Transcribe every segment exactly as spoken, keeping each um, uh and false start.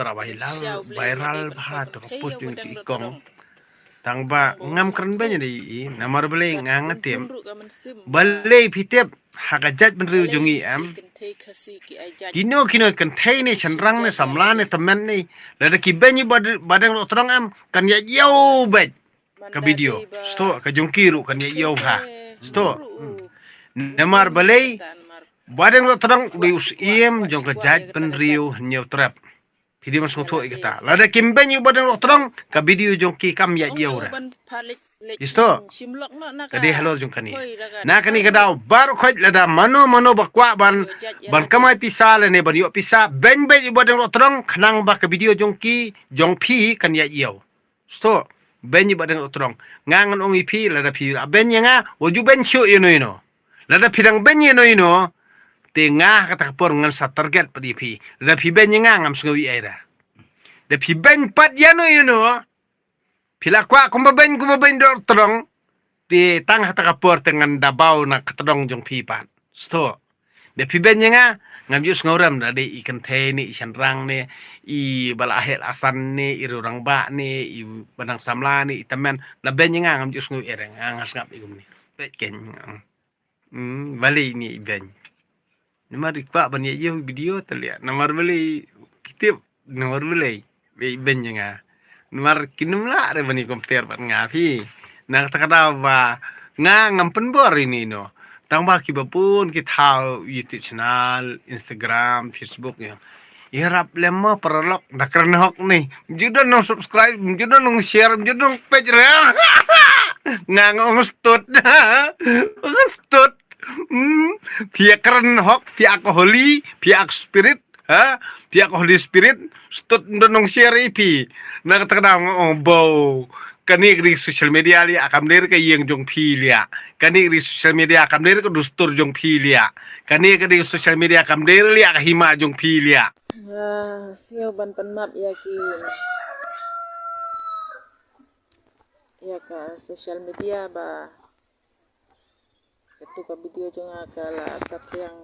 Ra viral, viral bha tang post jong ki kong. Tang ba ngam kren beiñ ïa i, namar balei nga nga tip. Balei phi tip ha ka jaitbynriew jong i em. Kino kino kynthei ne shynrang ne samla ne tymmen ne, lada ki beiñ ïa u Badeng Dohtdong em, kan ïaid ïew beit ka video. Stok ka jong ki ruh kan ïaid ïew ha. Stok. Namar balei Badeng Dohtdong u dei u syiem jong ka jaitbynriew Hynñiewtrep. Phi dei ban sngewthuh ïa kata. Lada kim beiñ ïa u Badeng Dohtdong, ka video jong ki kam ïaid ïew re. Isto. Ka dei halor jong kane. Na kane ka daw baroh khoit lada mano mano ba kwah ban, ban kamai pisa lane ban ïoh pisa, beiñ beiñ ïa u Badeng Dohtdong khnang ba ka video jong ki, jong phi kan ïaid ïew. Stok, beiñ ïa u Badeng Dohtdong. Nga ngan ong ïa phi, lada phi la beiñ ïa nga, wat ju beiñ shuh ïano ïano. Lada phi dang beiñ ïano ïano, te nga ha kata ka por ngan sa target pat ïa phi. Lada phi beiñ ïa nga, ngam sngew ïa ei re. Da phi beiñ pat ïano ïano, phi la kwah kumba beiñ, kumba beiñ Dohtdong, te tang ha kata ka por te ngan da baw na ka tdong jong phi pat. Stok. Da phi beiñ ïa nga, ngam ju sngewrem da dei i kynthei ne, i shynrang ne, i ba la heh la san ne, i rangbah ne, i ba dang samla ne, i tymmen. La beiñ ïa nga, ngam ju sngew ïa re, nga nga sngap ïa kumne. Peit keiñ. Hmm, balei ne i beiñ. Namar i kwah ban ïa ïew video te leh. Namar balei phi tip. Namar balei. Beiñ beiñ ïa nga. Namar kin ym lah re ban ïa compare bad nga phi. Na kata ka daw ba nga ngam pynbor ïano ïano. Tang ba kiba bun ki thaw YouTube channel, Instagram, Facebook ïa. Ïarap lem mo paralok da kren hok ne. Ju don nong subscribe, ju don nong share, ju don nong page re. Nga nga ong stud. Ong stud. Hmm, phi ïa kren hok, phi ïa ka Holy, phi ïa ka Spirit, ha? Phi ïa ka Holy Spirit, stud don nong share ïa phi. Na kata ka daw nga ong bo. Kane ka dei social media leh, kam dei ka ïing jong phi leh. Kane ka dei social media, kam dei ka dustur jong phi leh. Kane ka dei social media, kam dei leh ka hima jong phi leh. Nga sngew ban pan map ïa ki, ïa ka social media ba katu ka video jong nga ka la saphriang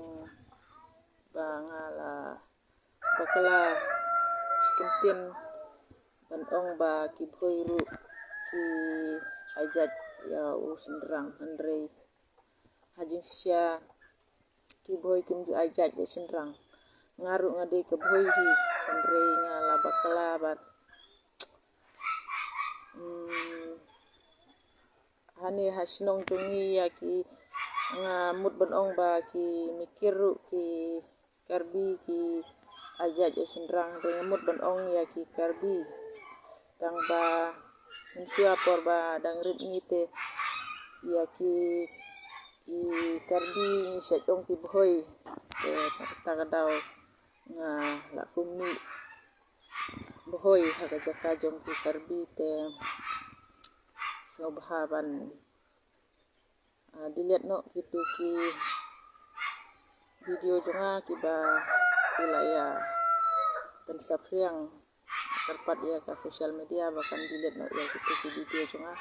ba nga la bakla shi kyntien ban ong ba ki Bhoi ruh ki ai jait ïa u shynrang, hynrei ha jingshisha ki Bhoi kim ju ai jait ïa u shynrang. Nga ruh nga dei ka Bhoi hi, hynrei nga la bakla bad, hmm, hane ha shnong jong ngi ïa ki, nga mut ban ong ba ki Mikir ruh ki Karbi ki ai jait ïa u shynrang, te nga mut ban ong ïa ki Karbi. Tang ba mynshuwa por ba dang rit ngi te ïa ki, ki Karbi ngi shait ong ki Bhoi. Te kata ka daw nga la kum mih Bhoi ha ka jaka jong ki Karbi te sngewbha ban, ah, delete noh kitu ki video jong nga kiba ki la ïa pynsaphriang kyrpad ïa ka social media ba kan delete noh ïa kitu ki video jong nga.